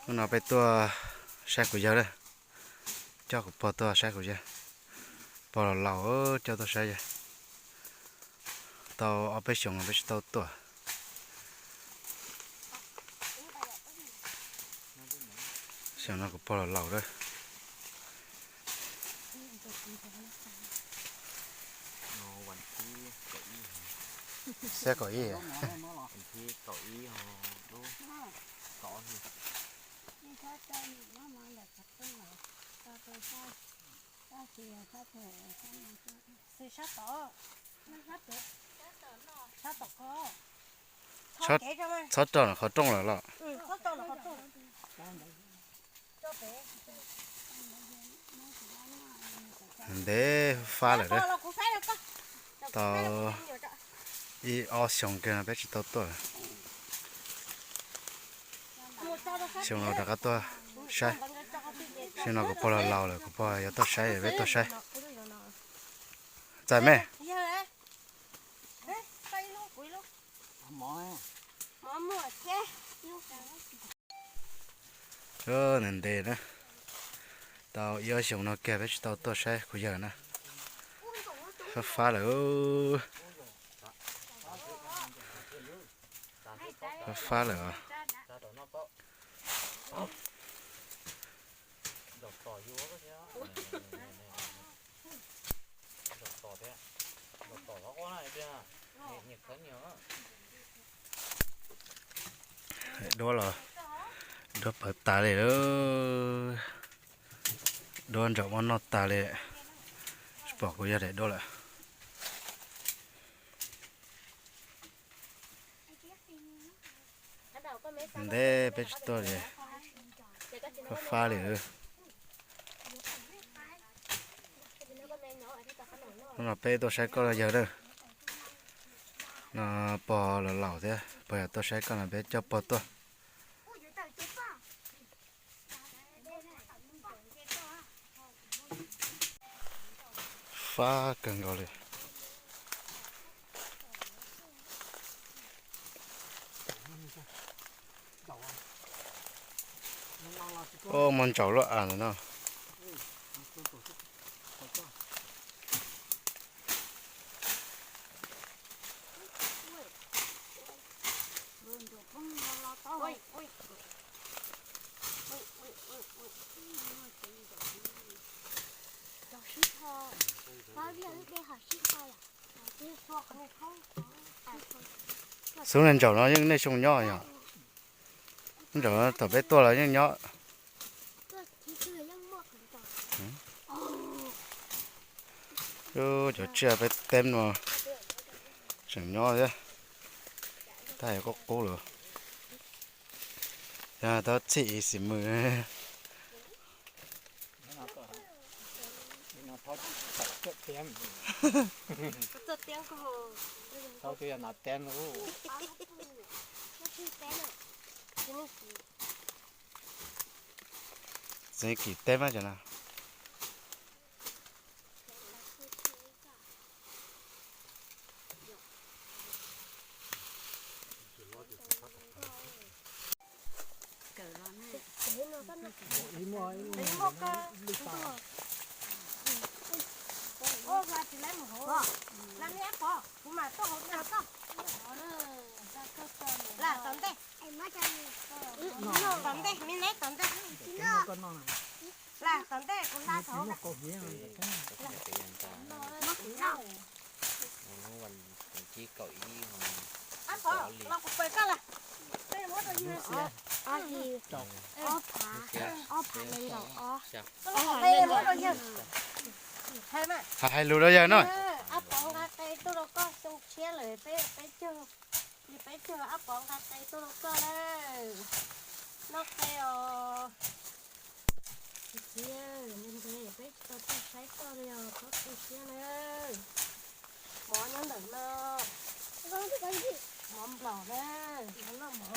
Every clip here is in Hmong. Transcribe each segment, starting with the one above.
Hnub no peb tuaj saib kuv yawg lawm, coj kuv pog tuaj saib kuv yawg. Pog los laus coj tuaj saib yawg. Tau ob peb xyoos peb tsis tau tuaj. Xyoo no kuv pog los laus lawm. Xiab kaum ib. Txhob rau qhov rooj lawm los. Ntev fab lawm. Tau ib ob xyoos kiag no peb tsis tau tuaj lawm. Xyoo no rov qab tuaj saib. Xyoo no kuv pog los laus lawm, kuv pog yuav tuaj saib, peb tuaj saib. Txais me. Ntev ntev na. Tau ib ob xyoos no kiag peb tsis tau tuaj saib kuv yawg na. Fab fab lawm. Fab fab lawm. Duab los, duab pawv tas li lawm. Duab ntsaum muab noj tas li. Tsis pom kuv yawg daim duab lawm. Ntev peb tsis tuaj li. Fab fab li. Hnub no peb tuaj saib koj yawg lawm. No pog los laus thiab, pog yog tuaj saib koj no peb coj pog tuaj. Fab kawg nkaus li. Muaj ntsaum luaj av ntawm no. Xub neej ntsaum no yeej nej xyoo nyob yom? Ntsaum thaum peb tuaj los yeej nyob. Cov tsiaj peb teb no tseem nyob thiab. Tab qub qub lawm. Yog tau txhij ib xim mws. Txiv kis teb mas cov no. Tom ntej, tom ntej, me neb tom ntej. Tom ntej kuv hla tau. Ab pov, los kuv pab koj lawm. Ob hlis, ob phav, ob phav nees nkaum ob. Hais lus rau yawg no. Ab pov nqa qe tuaj rau koj, xyoo tshiab lawm peb, peb caug, peb caug, ab pov nqa qe tuaj rau koj lawm. Noj qe os. Txiv, ntev ntev peb tsis tau tuaj saib koj li os, txhob tu siab na. Mov nyob ntawm no. Mov nplaum na, mov noj mov.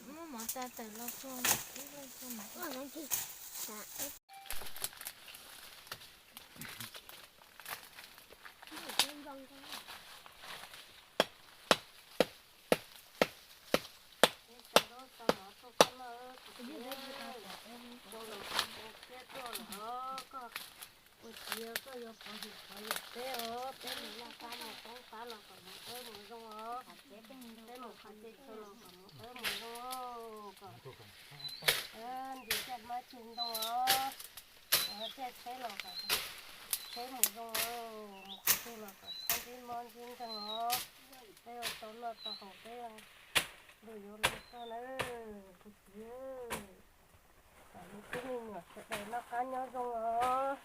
Muab mov tsa tawm los tso, ib leeg tso mas ua. Yog koj yuav pov hwm pov yawm peb os, peb mus laj qab mus poob qab los kom mus dawb mus zoo os. Peb mus qhov txhia chaw los kom mus dawb mus zoo os. Kom ntis caj hmab ceg ntoo os. Caj tsheb los kom tsheb mus zoo os. Mus qhov twg los kom txhob ntsib mob ntsib nkeeg os. Peb ua tau noj tau haus peb lug yuav lug tau na, kuv txiv. Kom yus tub me nyuam sawv daws noj qab nyob zoo os.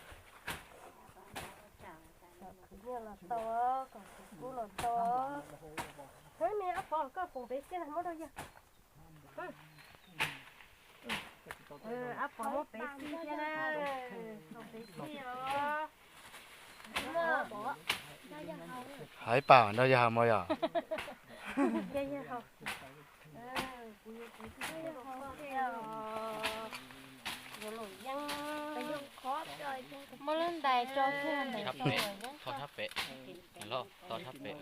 Kom khwv nyiaj los tau, kom khwv kub los tau. Hab me ab pov, koj foom pem xij na, muab rau yawg. Ab pov muab pem xij thiab na, foom pem xij os. Hais ib pas nrog yawg haus mov yom. Muab lub ntais tso kiag ntawm tso. Thov thab pem, thov thab pem.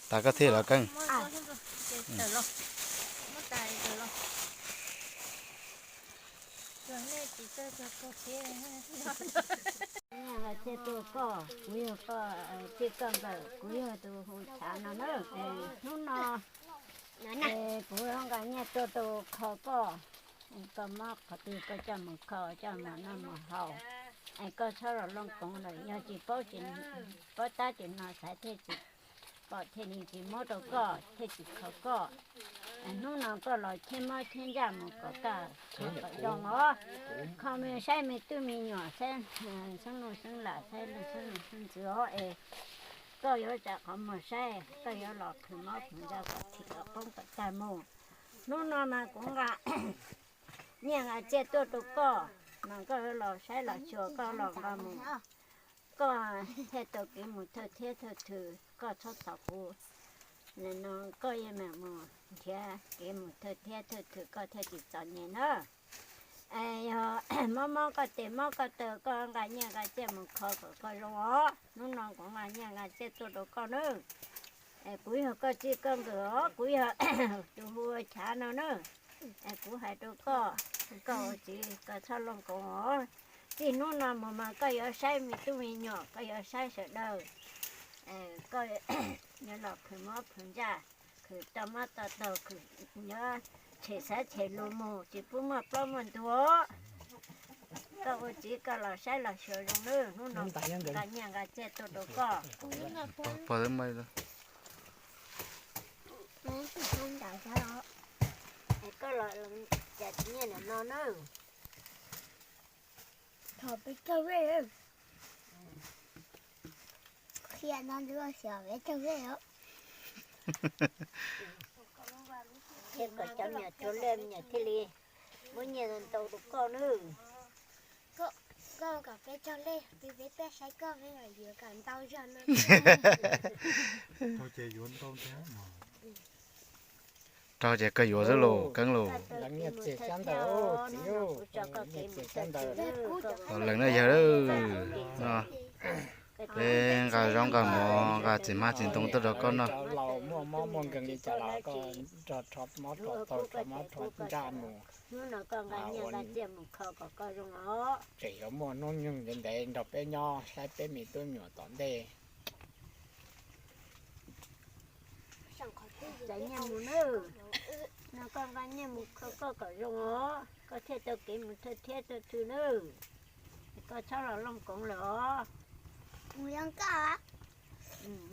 Tas koj thiaj los keeb. Nyiaj thiaj tuaj koj, kuv yog koj txij koj nkawm, kuv yog tus hu chav no na. Hnub no kuv nqa nyiaj tuaj tus kho koj, koj mob qhov twg koj coj mus kho coj mus noj mus haus, es koj txhob los looj koov lawm, yog tsis paub tsis paub tab tsis no xaiv thiaj tsis pom thiaj li tsis muab rau koj thiaj tsis kho koj. Hnub no koj los cheb mob cheb ntsaj mus kom kaj kho kom zoo os. Kho me saib me tub me nyuam saib xeeb leej xeeb lam saib leej xeeb leej xeeb ntxwv os es koj yuav tsam qhov muag saib, koj yuav los plhws mob plhws ntsaj kom thim kom poob kom tag mus. Hnub no mas kuv nqa nyiaj nqa txiaj tuaj rau koj, mas koj los saib los xyuas koj los nqa mus, koj thiaj tau kev mus thawj thiab thawj thwm, koj txhob thov kuv. Nim no koj yeej mam mus nrhiav kev mus thawj thiab thawj thwm koj thiaj tsis txom nyem na. Es yog mob mob koj tes mob koj taw koj nqa nyiaj nqa txiaj mus kho kom koj zoo os. Hnub no kuv nqa nyiaj nqa txiaj tuaj rau koj nawb. Es kuv yog koj txij koj nkawm os, kuv yog tus hu ua chav no na. Es kuv hais rau koj, koj ua txiv koj txhob looj koov os. Txij hnub no mus mas koj yuav saib me tub me nyuam, koj yuav saib sawv daws, koj yuav los khwv mob khwv ntsaj, khwv tau mob tau taug, khwv nyob tshem xav tshem lus mus tsis pub muaj plaub muaj ntug. Koj ua txiv koj los saib los xyuas zoo nawb, hnub no nqa nyiaj nqa txiaj tuaj rau koj. Koj los cas tsis nyiaj nim no nawb. Thov peb caug lej, qhia no nws xyov peb caug lej os. Thiab kom cov me nyuam rau lej me nyuam thiaj li muab nyiaj ntau rau koj nawb. Koj kom peb caug lej, peb peb peb saib koj peb yuav kom ntau zog no. Raug ces koj yuav xwb los keeb los. Leej no yawg, peb nqa zaub nqa mov nqa txiv hmab txiv ntoo tuaj rau koj noj. Muaj mob muaj nkeeg li cas los koj rho rho mob rho taug rho mob rho ntsaj mus. Tseem yuav muaj hnub nyoog ntev ntev nrog peb nyob saib peb me tub me nyuam tom ntej. Txais nyiaj mus nawb, no koj nqa nyiaj mus kho koj kom zoo os, koj thiaj tau kev mus thawj thiab thawj thwm nawb. Koj txhob los looj koov lawm os.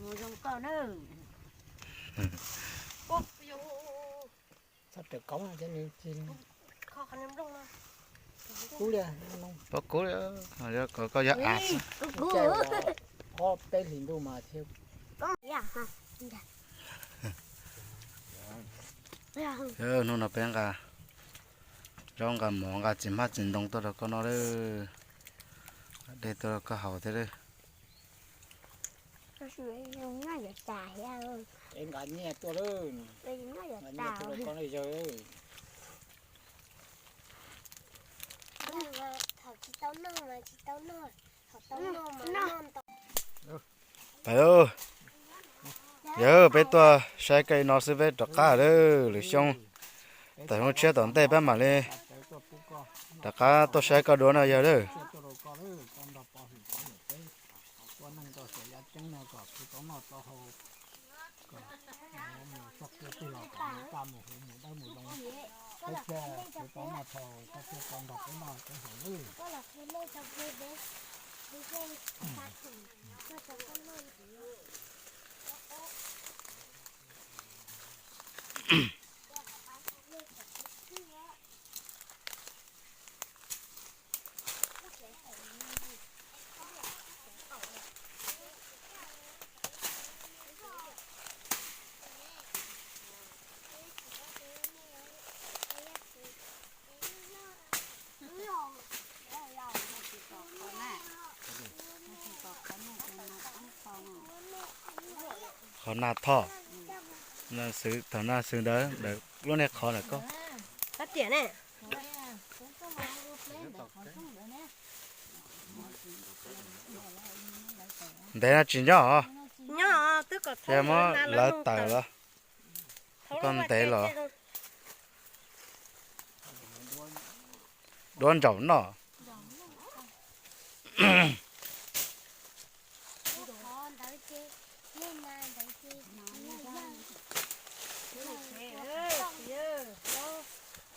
Mus zoo koj nawb. Txhob raws koob thiab nws cig. Pob kub li, koj yog av. Ob peb hlis ntuj mas thiab. Hnub no peb nqa zaub nqa mov nqa txiv hmab txiv ntoo tuaj rau koj noj lawm, dej tuaj rau koj haus thiab lawm. Es nqa nyiaj tuaj lawm, nqa nyiaj tuaj rau koj noj yawg. Thaum tsis tau noj mas tsis tau noj, thaum tau noj mas noj ntau. Tawm lauj, yog peb tuaj saib koj li no xwb peb rov qab lawm, lwm xyoo tawm xyoo tshiab tom ntej peb mam li rov qab tuaj saib koj dua no yog lawm. Qhov nas thoj, xwb thaum nas xwb ntawd lub niag qhov ntawm koj. Ntev no tsis nyob os, yog muab lawv tawm los koj ntev los duab ntsaum noj.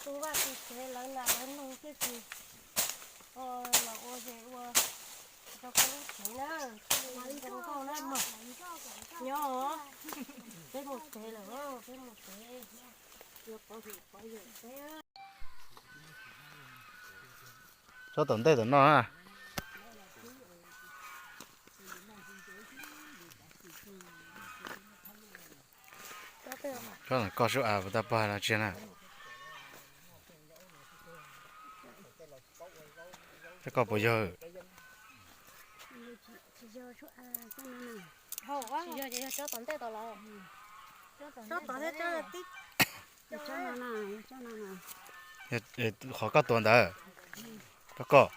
Tu vaj tu tsev lawv nas lawv noog xwb ces los ua ze ua rau koj lub tsev na, zoo nkauj na mog. Nyob, peb mus tsev lawm, peb mus tsev, yuav pov hwm pov yawm peb. Tsob tom ntej tom no na. Tsob ntawm koj sub as puas tau pog no tsis na. Tsob koj puas yog? Tsis yog, yog tsob tom ntej tom los. Tsob tom thiab tsob tib. Qhov koj tuav ntawd, tsob koj.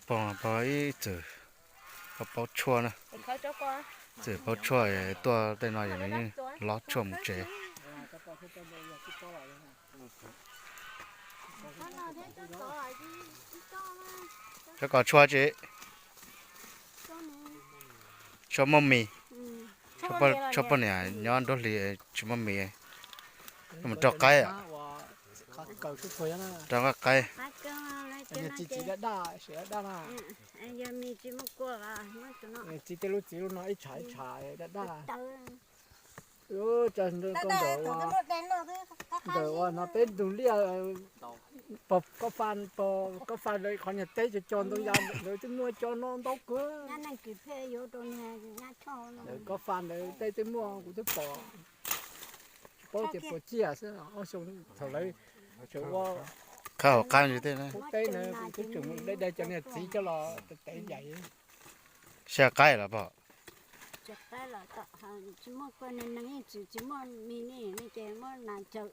Pog, pog ib txwm paub tshuaj na. Txwm paub tshuaj tuaj tej no es nws yeej lob tshuaj mus tsev. Tsob koj tshuaj tsi? Tshuaj muaj mis. Tshuaj poj niam nyob nruab hlis tsis muaj mis. Mus rau qaib, rau nqaij qaib. Txiv tej lub txiv lub no ib tshav ib tshav daj daj. Ub, tsa koj ntawm ua, ntawm ua no peb ntug liaj, pog koj fa, pog koj fa ntawd qhov niag teb co co ntau ya ntawd twb muaj co no ntau kawg. Ntawm koj fa ntawd tej twb muaj kuv twb pom, tsis paub tias puas tsiaj xwb, ob xyoo thaum lawv tseem ua qhab hauv qab ntsis tej qub teb na kuv twb tseem dai dai cov niag txiv coj los tev ncaim. Xya qaib los pog? Tsis muaj kua neeg yeej tsis, tsis muaj mis ne, ces muab nas tsaws.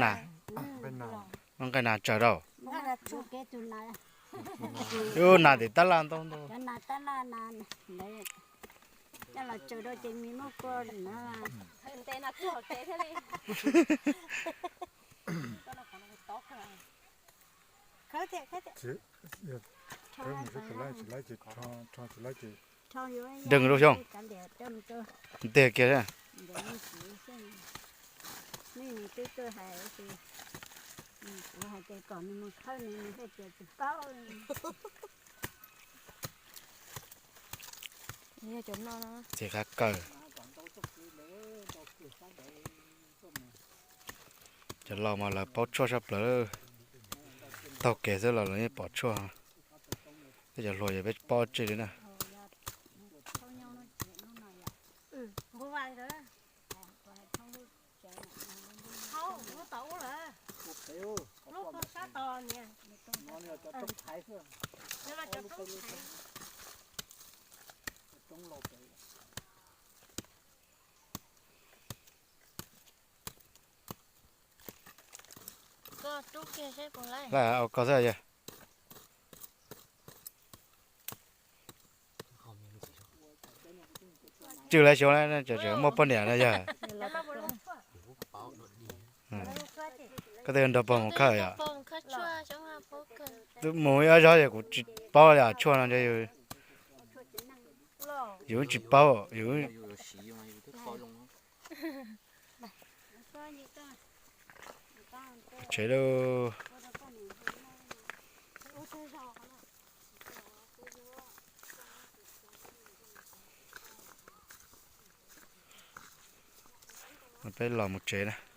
Nas, muab nqaij nas tsaws rau. Ub, nas tim tab laj ntau ntau. Cov nas tab laj na, coj los tsaws rau ces mis muab kua na. Deeg rau xyoo, ntiag kiag. Txiv qab kaws. Cov laus mas lawv paub tshuaj tshaj plaws, taug kev xwb los lawv yeej pom tshuaj. Tej cov hluas yog peb paub tsij li na. Lawm, ua koj xwb yog. Cwj lawv xyov na, tseem muaj poj niam no yog. Koj twb nrog pog mus khawb yom? Twb mus ib ob zaug ces kuv tsis paub li, tshuaj no ntshe yus tsis paub, yus tsev lauj. Peb los mus tsev na.